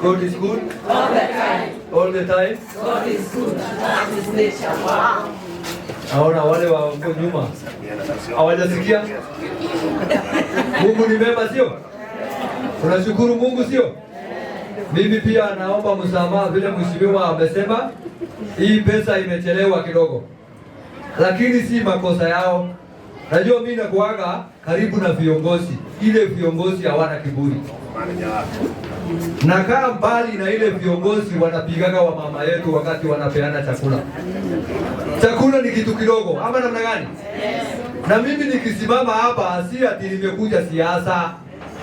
God is good All the time. All the time. God is good. That is nature. Wow. Naona wale wa huko nyuma hawajasikia. Mungu ni mema, sio? Tunashukuru Mungu, sio? Mimi pia naomba msamaha vile mheshimiwa amesema, hii pesa imechelewa kidogo, lakini si makosa yao. Najua mimi nakuaga karibu na viongozi, ile viongozi hawana kiburi. Nakaa mbali na ile viongozi wanapigaga wa mama yetu wakati wanapeana chakula. Chakula ni kitu kidogo ama namna gani? Na mimi nikisimama hapa si ati nimekuja siasa.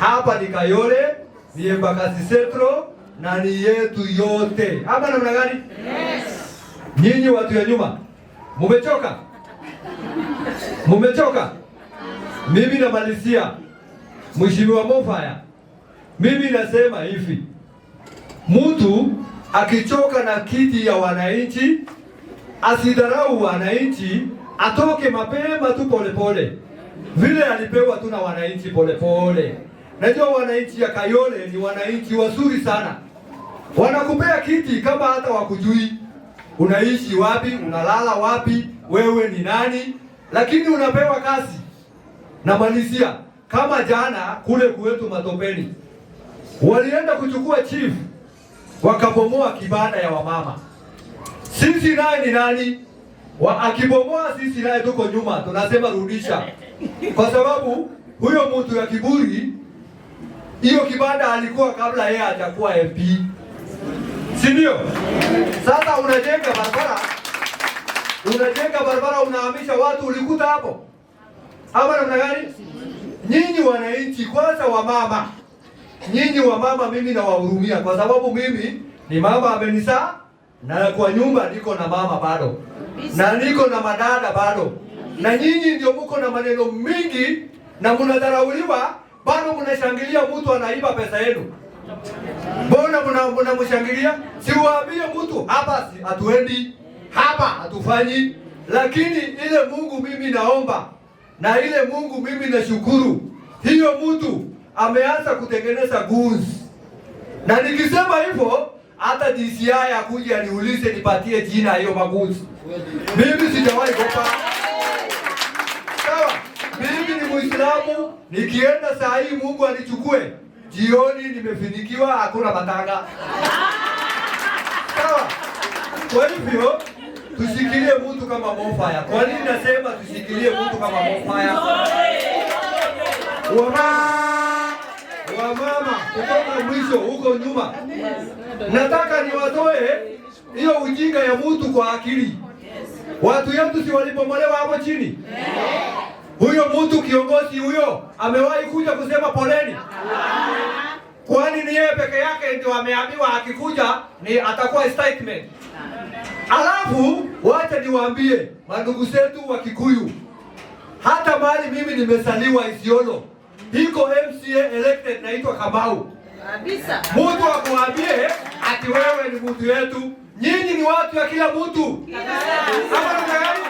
Hapa ni Kayole, ni Embakasi Central na ni yetu yote. Ama namna gani? Nyinyi watu ya nyuma, mumechoka? Mumechoka? Mimi namalizia. Mheshimiwa Mofaya, mimi nasema hivi, mtu akichoka na kiti ya wananchi asidharau wananchi, atoke mapema tu polepole, vile alipewa tu na wananchi polepole. Najua wananchi ya Kayole ni wananchi wazuri sana, wanakupea kiti kama hata wakujui unaishi wapi, unalala wapi, wewe ni nani, lakini unapewa kazi. Namalizia kama jana kule kwetu Matopeni walienda kuchukua chief wakabomoa kibanda ya wamama. Sisi naye ni nani? Akibomoa sisi naye tuko nyuma, tunasema rudisha, kwa sababu huyo mtu ya kiburi, hiyo kibanda alikuwa kabla yeye hajakuwa MP, si ndio? Sasa unajenga barabara, unajenga barabara, unahamisha watu, ulikuta hapo ama namna gani? Nyinyi wananchi, kwanza wamama, nyinyi wamama, mimi nawahurumia kwa sababu mimi ni mama amenizaa, na kwa nyumba niko na mama bado na niko na madada bado, na nyinyi ndio muko na maneno mingi na mnadharauliwa bado, mnashangilia mtu anaiba pesa yenu. Mbona mnamshangilia? Si uambie mtu hapa si hatuendi hapa, hatufanyi. Lakini ile Mungu mimi naomba na ile Mungu mimi nashukuru, hiyo mtu ameanza kutengeneza goons, na nikisema hivyo hata DCI akuja aniulize nipatie jina hiyo magoons, mimi sijawahi kopa. Sawa, mimi ni Muislamu, nikienda saa hii Mungu anichukue jioni, nimefinikiwa, hakuna matanga. Sawa. Kwa hivyo tushikilie mtu kama Mofaya. Kwa nini nasema tushikilie mtu kama Mofaya? Wamama, wamama kutoka mwisho huko nyuma, nataka niwatoe hiyo ujinga ya mtu kwa akili. Watu yetu si walibomolewa hapo chini? Huyo mtu kiongozi huyo amewahi kuja kusema poleni? Kwani ni yeye peke yake ndio ameambiwa akikuja ni atakuwa statement? Alafu wacha niwaambie mandugu zetu wa Kikuyu, hata mahali mimi nimezaliwa Isiolo, iko MCA elected naitwa Kamau. Kabisa. Mtu akuambie ati wewe ni mtu yetu, nyinyi ni watu ya kila mtu. Kama namna gani?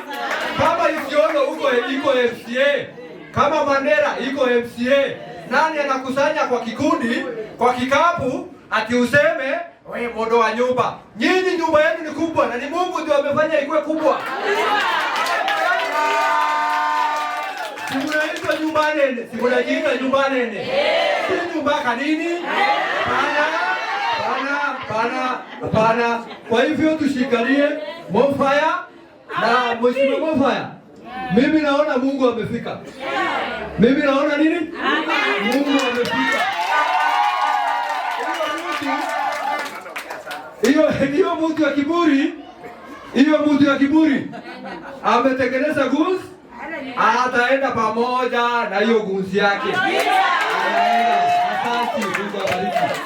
Kama Isiolo huko iko MCA, kama Mandera iko MCA, nani anakusanya kwa kikundi, kwa kikapu ati useme we modo wa nyumba? Nyinyi nyumba yenu ni kubwa na ni Mungu ndio amefanya ikuwe kubwa. Si munaitwa nyumba nene, si munajiita nyumba nene. Si nyumba kanini? Pana, pana, pana, pana. Kwa hivyo tushikalie Mofaya na Mheshimiwa Mofaya. Mimi naona Mungu amefika. Mimi naona nini? Mungu amefika. Hiyo mtu ya kiburi, hiyo mtu ya kiburi ametengeneza goons, ataenda pamoja na hiyo goons yake. Asante, Mungu abariki.